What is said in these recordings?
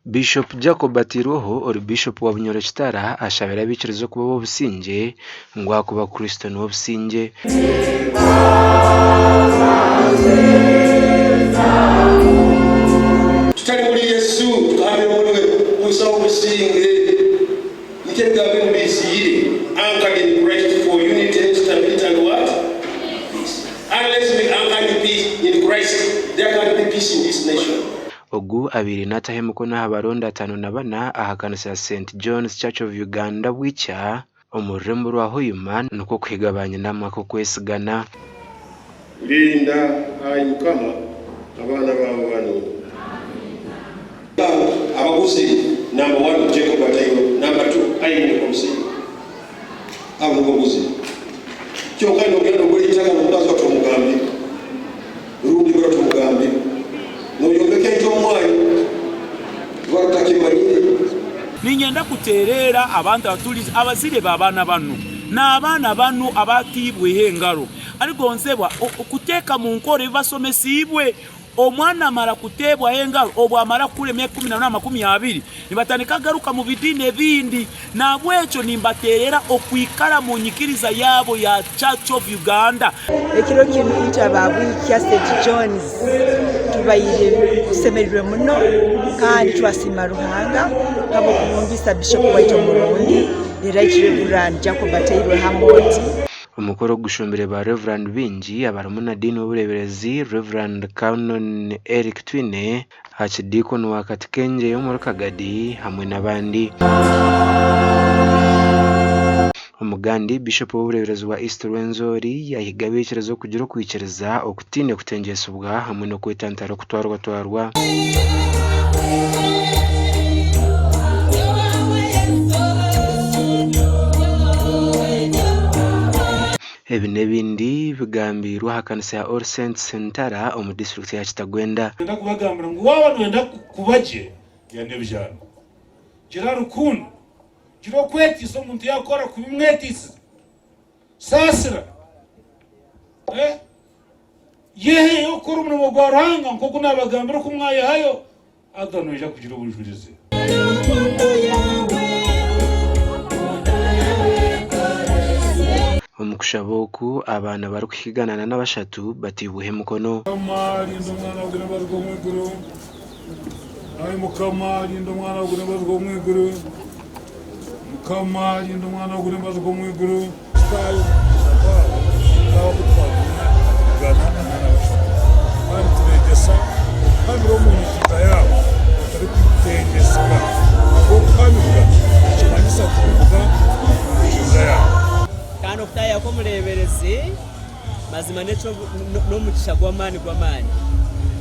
Biishopu Jacob Batiirweho ori Biishopu wa Bunyoro Kitara ashabire abaikiriza okuba ab'obusingye ngu ahakuba Kristo niwe obusingye. Tutari muri Yesu, tukahamira omuriwe, busaho obusinge. Nikyo ebigambo ebi biziire, Anchored in Christ for unity, stability and what? Peace. Unless we anchor in peace in Christ, there can't be peace in this nation. Ogu abaire naataho emikono aha barondi 54 aha kanisa ya St John's Church of Uganda Bwikya omu rurembo rwa Hoima nikwo kuhiga banyina ak'okwesigana. Rinda, ai Mukama, abaana baawe banu. Abaguzi, Number one, Jacob Atairwe, Number two, Irene Komusiime. Abo nibo baguzi. Kyonka nogenda nogura eitaka nomukazi wa tomugambire rundi ibara tomugambire noyombeka enju omwanyu ibara otakimanyire. Niinyenda kuteereera abantu abaturize, abazaire b'abaana banu n'abaana banu abataibweho engaro, arigonzebwa kuteeka mu nkora ebi basomesiibwe. Omwana amara kuteebwaho engaro, obu amara kukura emyaka 18 20, nibatandika kugaruka mu bidiini ebindi. Nahabwekyo nimbateerera okwikara mu nyikiriza yaabo ya Church of Uganda. Ekiro kinu itwe aba Bwikya St John's tubaire tusemeriirwe muno kandi twasiima Ruhanga habw'okuhungisa Bishop waitu omurungi the Right Reverend Jacob Ateirwe Hamooti. Omukoro ogu gushumbire ba Rev. Baingi abarimu na Dean w'obureeberezi Rev. Canon Eric Twine, Archdeacon wa Katikengye omuri Kagadi hamwe n'abandi. Omugandi, Bishop w'obureeberezi bwa East Rwenzori yahiga abaikiriza okugira okwikiriza okutaine kutengyesibwa hamwe n'okwetantara okutwarwatwarwa. Ebi n'ebindi bigambiirwe aha kanisa ya All Saints Ntara omu disiturikiti ya Kitagwenda. Niinyenda kubagambira ngu waaba nooyenda kuba gye, gira n'ebijangu. Gira rukundo. Gira okwetiisa omuntu yaakukora kubi mwetiisize. Saasira. Yeheyo kukora omurimo gwa Ruhanga nk'oku naabagambira oku mwayehayo, haza noija kugira obujurizi. Omu kushaba oku, abaana barikuhika 83 bataibweho emikono. Mukama rinda omwana gwe n'abazigu omu iguru Ai Mukama rinda omwana gwe n'abazigu omu iguru Mukama rinda omwana gwe n'abazigu omu iguru. Kristaayo omugisha gwabo twaba ku twabugana kandi tubeegyesa okuhamira omu nyikiriza yaabo batarikutengyesibwa. Ahabw'okuhamibwa nikimanyisa kuruga omu nyikiriza yaabo. Kandi okutaayaaya kw'omureeberezi mazima n'omugisha gw'amaani gw'amaani.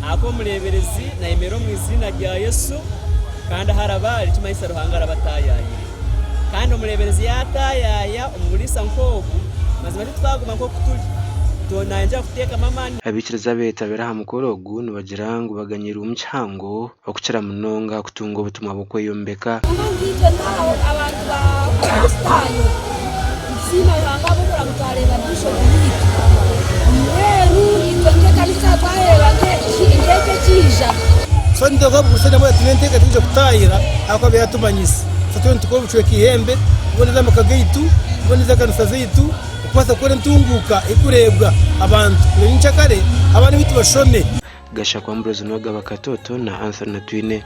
Ahakuba omureeberezi naayemerera omu iziina rya Yesu, kandi ahu araba ari nikimanyisa Ruhanga araba ataayaayire. Kandi omureeberezi yaataayaaya omu buriisa nk'obu, mazima titwaguma nk'oku turi. Naayongyera kuteekamu amaani. Abaikiriza abeetabire aha mukoro ogu nibagira ngu baganyirwemu kihango okukira munonga aha kutunga obutumwa bw'okweyombeka. Kwonka nkaitwe nk'aho abantu ba Kristaayo nitusiima Ruhanga ahabw'okugira ngu twareeba Bishop waitu. Mbwenu itwe nk'ekanisa twareeba nk'ekyo ekiija. So nituteekwa kugusa nabwo twine enteekateeka twija kutaahira ahakuba yaatumanyisa. So twena nitukora obucweka eihembe kuboneza amaka gaitu, kuboneza ekanisa zaitu, okubaasa kukora entunguuka erikureebwa abantu. Reero nyenkyakare abaana baitu bashome. Gashakwa Ambrose Nuwagaba Katoto na Anthony Atwine.